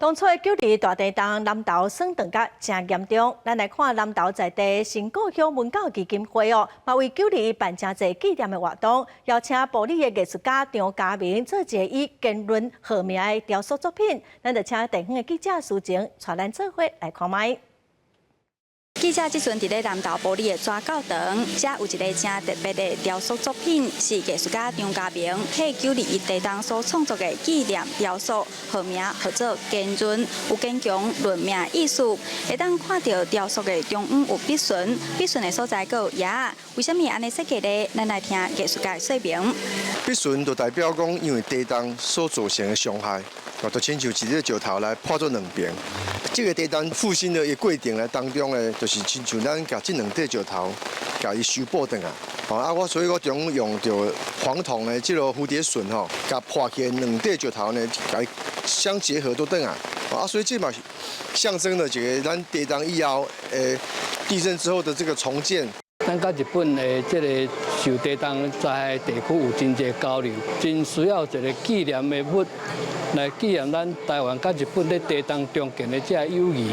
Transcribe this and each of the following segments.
當初9·21大地震南投損斷甲誠嚴重，咱來看南投在地新故鄉文教基金會哦，嘛為九二一辦誠濟紀念的活動，邀請埔里的藝術家張家明做一個以堅韌號名的雕塑作品。咱就請地方的記者蘇晴帶咱做伙來看覓。記者這陣佇咧南投埔里的紙教堂，遮有一个誠特別的雕塑作品，是藝術家張家明替九二一地震所創作的紀念雕塑，號名號做堅韌，有堅強韌命意思。會當看著雕塑的中央有筆順，筆順的所在閣有葉仔，為啥物按呢設計呢？咱來聽藝術家的說明。筆順就代表講，因為地震所造成的傷害，就親像一個石頭來破做兩邊。這個地震復興的過程咧當中咧，就是親像咱共這兩塊石頭，共伊修補轉來。啊，我所以我將用著黃銅的這個蝴蝶筍吼，共破起兩塊石頭呢，共伊相結合都轉來。啊，所以這嘛象徵了一個咱地震以後，地震之後的這個重建。咱佮日本的這个受地震災害地區有真濟交流，真需要一个紀念的物來紀念咱台灣佮日本咧地震重建的這个友誼，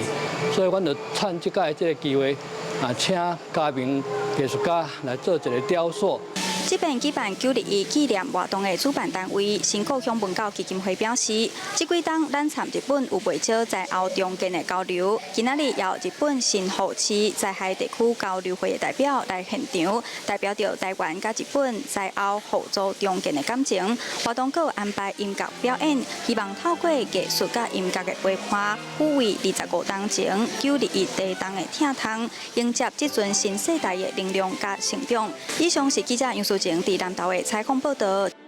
所以阮就趁這擺這个機會，啊，請家明藝術家來做一个雕塑。這擺舉辦九二一紀念活動的主辦單位新故鄉文教基金會表示，這幾冬咱參日本有袂少災後重建的交流。今仔日由日本神戶市災害地區交流會的代表來現場，代表著台灣佮日本災後互助重建的感情。活動閣有安排音樂表演，希望透過藝術佮音樂的陪伴，撫慰25冬前九二一地震的疼痛，迎接這陣新世代的能量佮成長。以上是記者楊淑晴佇南投的採訪報導。